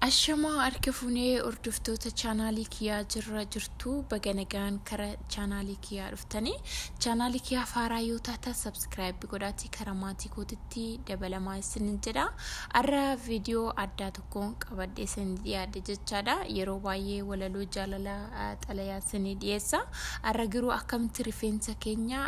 Ashamaa harka fuunee hordoftoota chaanaalii kiyyaa jirra jirtu baga nagaan kara chaanaalii kiyyaa dhuftanii chaanaalii kiyyaa faaraa yoo taatan sabskiraayib godhaatii karaa maatii kootitti dabalamaa isin jedha. Har'a viidiyoo addaa tokkoon qabadhee isin dhiyaadhe jechaadha. Yeroo baay'ee walaloo jaalalaa xalayaa isin dhiyeessa. Har'a garuu akkamitti rifeensa keenya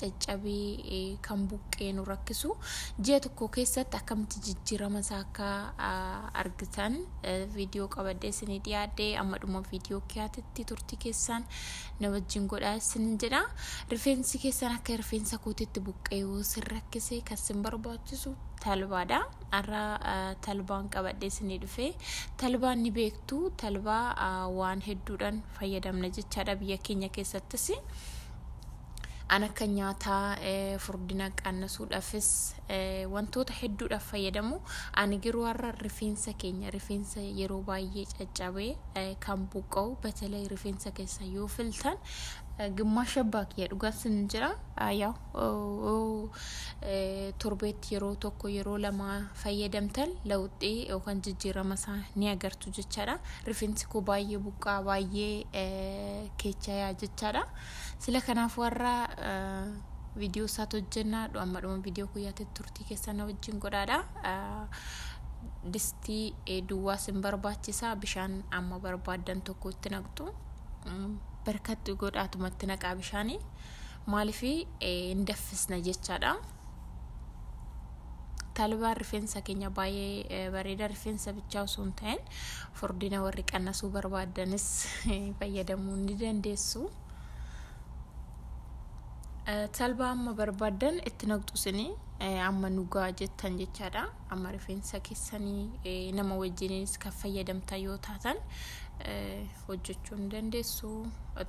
caccabee kan buqqee nu rakkisu ji'a tokko keessatti akkamitti jijjiirama isaa akka argitan viidiyoo qabadhee isinii dhiyaadhe. Amma dhuma viidiyoo kiyyaatitti turtii keessan na wajjin godhaa isin jedha. Rifeensi keessan akka rifeensa kootitti buqqee yoo sin rakkise kan sin barbaachisu talbaadha. Har'a talbaan qabadhee isinii dhufe. Talbaan ni beektu, talbaa waan hedduudhaan fayyadamna jechaadha biyya keenya keessattis. An akka nyaataa furdina qannasuudhaafis wantoota hedduudhaaf fayyadamu. Ani garuu har'a rifeensa keenya rifeensa yeroo baay'ee caccabee kan buqqa'u በተለይ rifeensa keessa yoo filtan ግማሽ abbaa kiyya dhugaa sin jira. Yaa'u torbeetti yeroo tokko yeroo lama fayyadamtan lawuxxee yookaan jijjiirama isaa ni agartu jechaadha. Rifeensi koo baay'ee buqqaa baay'ee kechayaa jechaadha. Sila kanaaf warra viidiyoo isaatu hojjennaa amma dhuma viidiyoo guyyaatti turtii keessan na wajjin godhaadha. Distii duwwaa sin barbaachisa, bishaan amma barbaaddan tokko itti naqxu. Barkatti godhaatumatti naqaa bishaanii maaliif hin daffisna jechaadha. Talbaan rifeensa keenya baay'ee bareeda, rifeensa bichaa osoo hin ta'in furdina warri qannasuu barbaadanis fayyadamuu ni dandeessu. Talbaa amma barbaaddan itti naqxu isinii amma nugaa jettan jechaadha. Amma rifeensa keessanii nama wajjininis kan fayyadamtan yoo taatan hojjechuu ni dandeessu.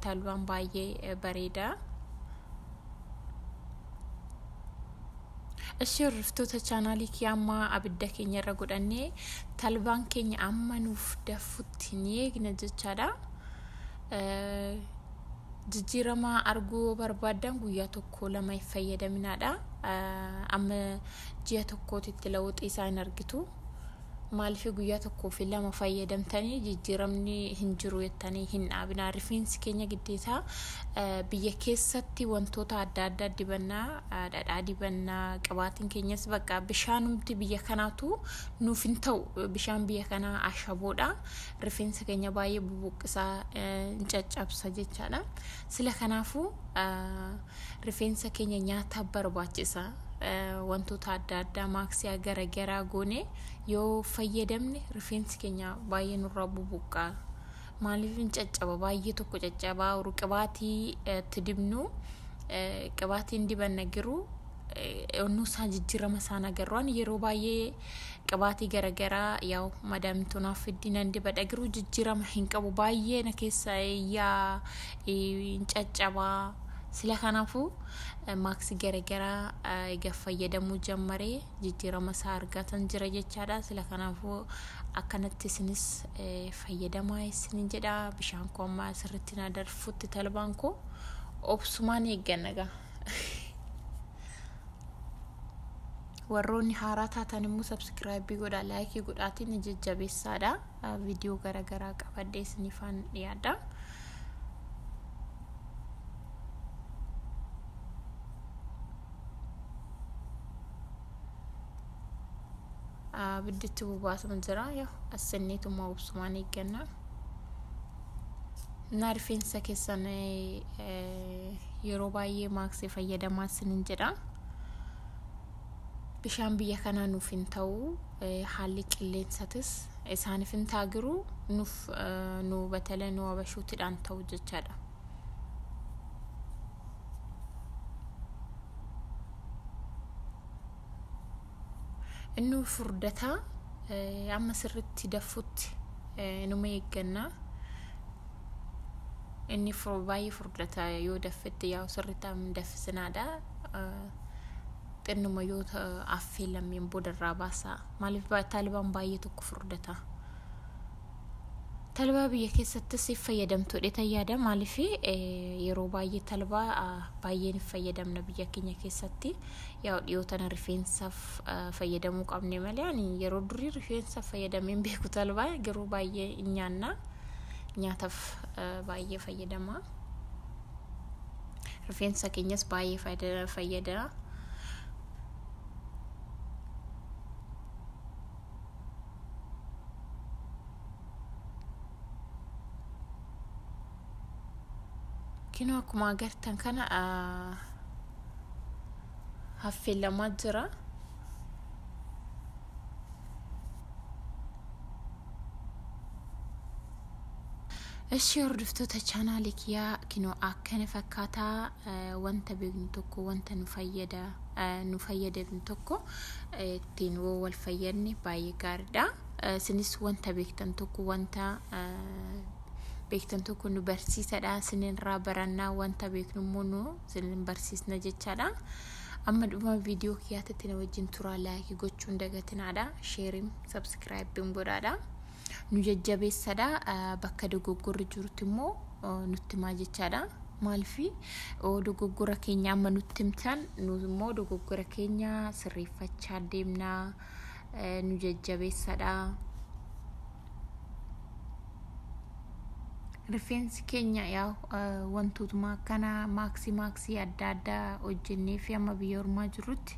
Talbaan baay'ee bareeda. Ishee hordoftoota chaanaalii kiyyaa amma abidda keenya irra godhannee talbaan keenya amma nuuf daffutti ni eegna jechaadha. Jijjiirama arguu barbaaddan guyyaa tokko lama hin fayyadaminaadha. Amma ji'a tokkootitti lawuxii isaa hin argitu. Maaliif guyyaa tokkoo fi lama fayyadamtanii jijjiiramni hin jiru jettanii hin dhaabinaa. Rifeensi keenya giddeetaa biyya keessatti wantoota adda addaa dibannaa, dhadhaa dibannaa, qibaatiin keenyas bakka bishaanumti biyya kanaatu nuuf hin ta'u. Bishaan biyya kanaa ashaboodha. Rifeensa keenya baay'ee bubuqqisaa hin caccabsa jechaadha. Sila kanaafuu rifeensa keenya nyaata barbaachisa. Wantoota adda addaa maaksiyaa garaagaraa goone yoo fayyadamne rifeensi keenya baay'ee nurraa bubuqqaa. Maaliif hin caccaba? Baay'ee tokko caccabaa. Qibaatii itti dibnu qibaatiin dibanna garuu onnuu isaa jijjiirama isaan agarru. Yeroo baay'ee qibaatii garaagaraa yaa'u madaamtuu naaf fiddi nan dibadha garuu jijjiirama hin qabu. Baay'ee na keessa yaa hin caccabaa. Sila kanaafuu maaksii garaagaraa egaa fayyadamuu jammaree jijjiirama isaa argatan jira jechaadha. Sila kanaafuu akkanatti isinis fayyadamaa isinin jedha. Bishaan koo amma sirriitti na darfutti talbaan koo obsumaan eegganna gaa. Warroonni haaraa taatan immoo sabskiraayibii godhaa, laayikii godhaatiin jajjabeessaadha. Viidiyoo garaagaraa qabadhee isinifaan dhiyaadha. Abidditti bobaasuma jira. Assenneetuma obsumaan eegganna. Na rifeensa keessan yeroo baay'ee maaksii fayyadamaa isinin jedha. Bishaan biyya kanaa nuuf hin ta'u, haalli qilleensatis isaaniif hin taagiru, nuuf nu batala nu abashuutidhaan ta'u jechaadha. Inni furdataa amma sirriitti daffutti numa eegganna. Inni baay'ee furdataa yoo daffette yaa'u sirriitti amma daffisinaadha. Xinnuma yoo affeelameen boodarraa baasaa. Maaliif talbaan baay'ee tokko furdata. Talbaa biyya keessattis fayyadamtu dheetan yaada. Maaliif yeroo baay'ee talbaa baay'een fayyadamna biyya keenya keessatti. Yaa dhiyoo tana rifeensaaf fayyadamuu qabne malee ani yeroo durii rifeensaaf fayyadameen beeku talbaa, garuu baay'ee nyaanna, nyaataaf baay'ee fayyadama. Rifeensa keenyas baay'ee fayyada. Kinoo akkuma agartan kana affeelamaa jira. Ishee hordoftoota chaanaalii kiyyaa, kinoo akkana fakkaataa. Wanta beeknu tokko, wanta nu fayyada nu fayyadamnu tokko ittiin wal fayyadne baay'ee gaariidha. Isinis wanta beektan tokko, wanta beektan tokko nu barsiisadha. Isinirraa barannaa, wanta beeknu immoo nu isin barsiisna jechaadha. Amma dhuma viidiyoo kiyyaatti na wajjin turaa, like gochuun dagatinaadha. Share-iin subscribe-iin godhaadha. Nu jajjabeessadha. Bakka dogoggorri jirutti immoo nutti himaa jechaadha. Maaliif dogoggora keenya amma nutti himtan, nu immoo dogoggora keenya sirreeffachaa deemnaa, nu jajjabeessadha. Rifeensi keenya yaa wantootuma akkana maaksii maaksii adda addaa hojjennee fi amma biyya ormaa jirrutti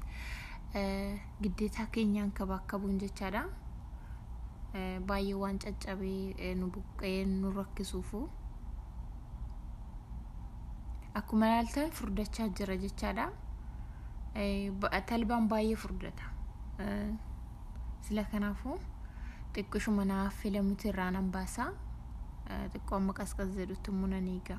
giddeetaa keenyaan kabakkabuun jechaadha. Baay'ee waan caccabee nu buqqee nu rakkisuufu. Akkuma ilaaltan furdachaa jira jechaadha. Talbaan baay'ee furdata. Sila kanaafuu xiqqishuma naaf filamuti irraa nan baasa. Xiqqoo amma qasqas jedhutti immoo nan eega.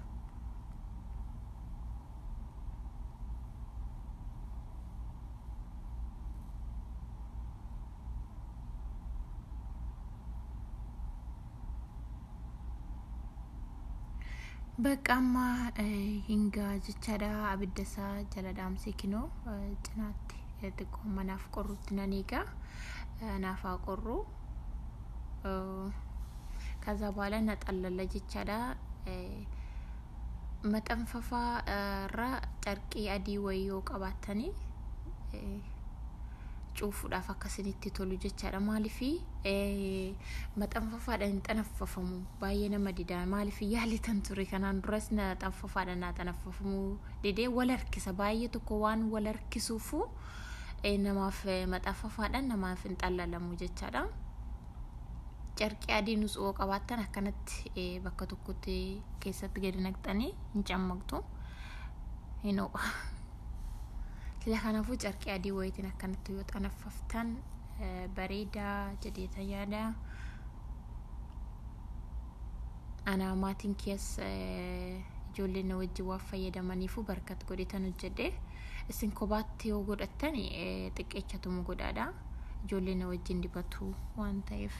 Bakka amma hingaa jechaadha. Abidda isaa jala dhaamsee kinoo cinaatti xiqqoo amma naaf qorrutti nan eega. Naaf haa qorru. ከዛ በኋላ እናጠለለ jechaadha. Maxxanfafaa irra carqii adii wayii yoo qabaattanii cuufuudhaaf akkasinitti tolu jechaadha. Maaliif maxxanfafaadhaan hin xanaffafamu, baay'ee nama dida. Maaliif yaalitan ture kanaan duras maxxanfafaadhaan naa xanaffafamu didee, wal harkisa baay'ee tokko. Waan wal harkisuufu namaaf maxxanfafaadhaan namaaf hin xallalamu jechaadha. Carqii adii nus oo qabaattan akkanatti bakka tokkotti keessatti gadi naqxanii hin cammaqtu, hin ho'a. Sila kanaafuu carqii adii wayitiin akkanatti yoo xanaffaftan bareedaa jedheetan yaada. Ana maatiin keessa ijoolleen na wajjin waan fayyadamaniifu barkat godhetan hojjedhe. Isin kophaatti yoo godhattan xiqqeechatumu godhaadha. Ijoolleen na wajjin dibatu waan ta'eef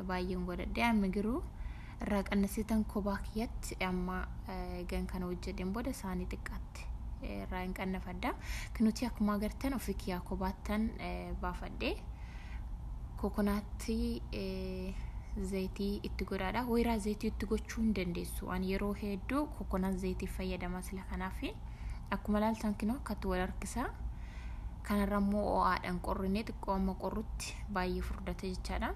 baay'een godhadhe. Amma garuu irraa qannasitan kophaa kiyyatti amma gan kana hojjedheen booda isaanii xiqqaatti irraa hin qannafadha. Kunuti akkuma agartan ofii kiyyaa kophaattan baafadhe. Coconut zayitii itti godhaadha. Wayiraa zayitii itti gochuu hin dandeessu. Ani yeroo hedduu coconut zayitii fayyadama sila kanaaf. Akkuma ilaaltan kinoo akkatti wal harkisa. Kanarra immoo ho'aadhaan qorrinee xiqqoo amma qorrutti baay'ee furdate jechaadha.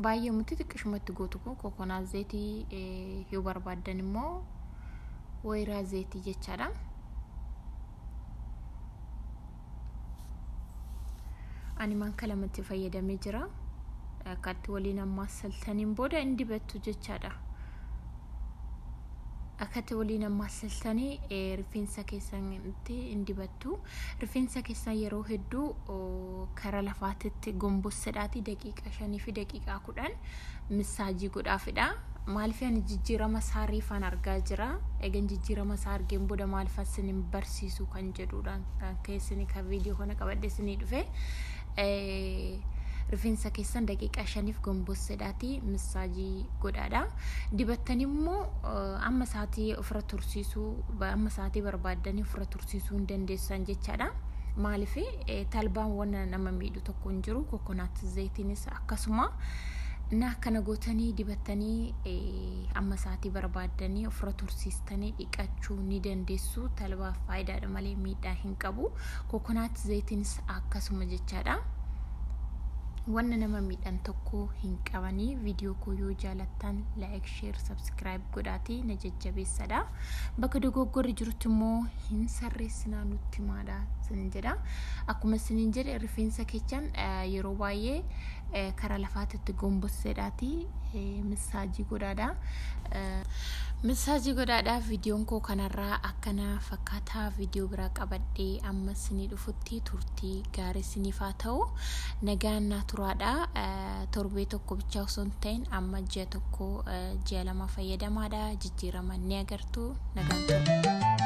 Baay'ee muti xiqqishumatti gootu kun coconut zayitii, yoo barbaaddan immoo wayiraa zayitii jechaadha. Ani maanka lamatti fayyadamee jira. Akkatti waliin ammaassaltaniin booda hin dibattu jechaadha. Akkatti waliin ammaassaltanii rifeensa keessanitti hin dibattu. Rifeensa keessan yeroo hedduu kara lafaatitti gombossadhaati daqiiqa 5 fi daqiiqaa 10 massage godhaafidha. Maaliif ani jijjiirama isaa reefaan argaa jira. Egan jijjiirama isaa argeen booda maaliif isin hin barsiisu kan jedhudha. Kan keessanii kan viidiyoo kana qabadhe isinii dhufe. Rifeensa keessan daqiiqaa 5f gombossedhaati massage godhaadha. Dibattan immoo amma sa'aatii ofirra tursiisuu, amma sa'aatii barbaaddanii ofirra tursiisuu hin dandeessan jechaadha. Maaliif talbaan waan nama miidhu tokko hin jiru, coconut zayitiinis akkasuma. Na akkana gootanii dibattanii amma isaatii barbaaddanii ofirra tursiistanii dhiqachuu ni dandeessu. Talbaaf faayidaadha malee miidhaa hin qabu. Kokonaat zayitiinis akkasuma jechaadha. Wanna nama miidhan tokko hin qabanii. Viidiyoo koo yoo jaalattan like, share, subscribe godhaatii na jajjabeessadha. Bakka dogoggorri jirutti immoo hin sarreessinaa, nutti himaadha isinin jedha. Akkuma isinin jedhe, rifeensa keechan yeroo baay'ee karaa lafaatitti gombosseedhaati massage godhaadha. Massage godhaadha. Viidiyoon koo kanarraa akkana fakkaataa. Viidiyoo biraa qabadhee amma isinii dhufutti turtii gaarii isiniif haa ta'u. Nagaan naa turaadha. Torbee tokko bichaa osoo hin ta'in amma ji'a 1, ji'a 2 fayyadamaadha. Jijjiirama ni agartu. Nagaan tura.